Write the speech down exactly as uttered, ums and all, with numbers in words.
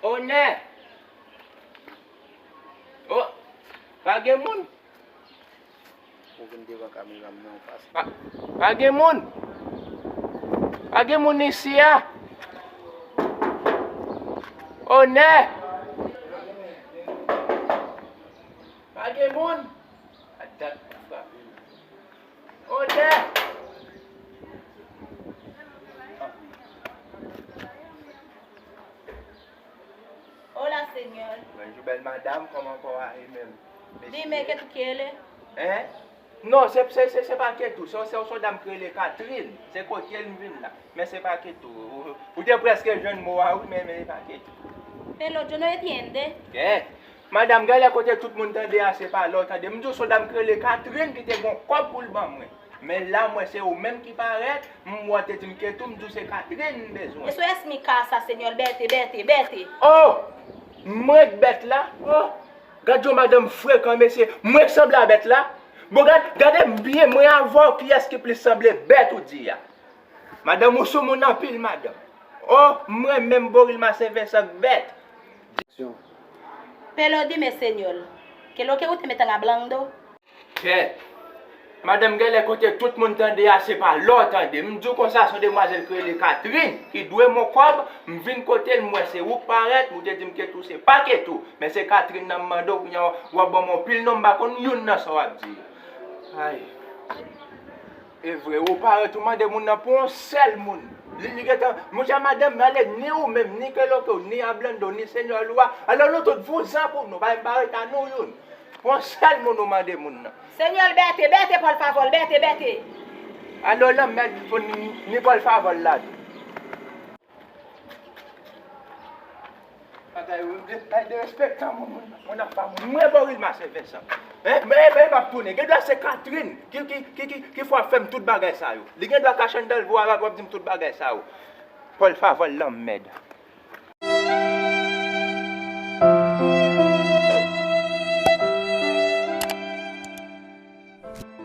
Onè! O, pa gen moun? Ou vin devan kamera m nan, ou pase. Pa, pa gen moun? Pa gen moun isi a? Onè! Pa gen moun? Adak frape m. Onè! Hola, señor. Bonjou, bèl madanm, kòman kò a ye menm? Dime, Ketou ki rele? Hein? Non, se, se, se, se pa Ketou, se, se, se yon dam ki rele Catherine. Se kote l m vin la. Men se pa Ketou. Ou, ou te prèske jwenn mo a, wi, men, men e pa Ketou. Pero yo no entiende. Kè? Madanm, genlè kote tout moun tande a, se pa la w tande. M di w se yon dam ki rele Catherine ki te gen yon kòb pou l ban mwen. Men la, m wè se ou menm ki parèt, m wè w te di m Ketou, m di w se Catherine m bezwen. Eso es mi casa, señor. Vete, vete, vete. Oh! Mwen k bèt la? Oh! Gad yon madanm frekan, mesye. Mwen k sanble a bèt la? Bon, gad, gade m byen, mwen avè w, kiyès ki plis sanble bèt ou di a? Madanm, ou sou moun anpil, madanm. Oh, mwen menm Boril Masen Vensan k bèt. Pero dime, señor, ¿qué es lo que usted me están hablando? Kèt! Madanm, genlè kote tout moun tande a, se pa la w tande. M di w konsa, se yon demwazèl ki rele Catherine, ki dwe m yon kòb, m vin kote l, m wè se ou k parèt, ou te di m Ketou, se pa Ketou, men se Catherine nan m mande w, kounye a w ap ban m yon pil non, m pa konn youn nan sa w ap di yo. Ay. E vre, ou parèt, ou mande moun nan pou yon sèl moun. Li, li gentan, monchè madanm, ale ni ou menm, ni Keloke w, ni Ablando, ni Senyò Lwa. Alò nou tout vouzan pou nou, pa, pa ret a nou youn. Pou yon sèl moun ou mande moun nan. Señor, vete, vete, por favor, vete, vete. Alò lanmèd pou ni, ni por favor la tou. Bagay, bagay derespektan, moun, moun, moun ap pa moun. Mwen Boril Masen Vensan. Hein? Men, men, m ap tounen. Gen dwa se Catherine ki, ki, ki, ki, ki fè w ap fè m tout bagay sa yo. Li gen dwa kache anndan l, vou w ap di m tout bagay sa yo. Por favor, lanmèd.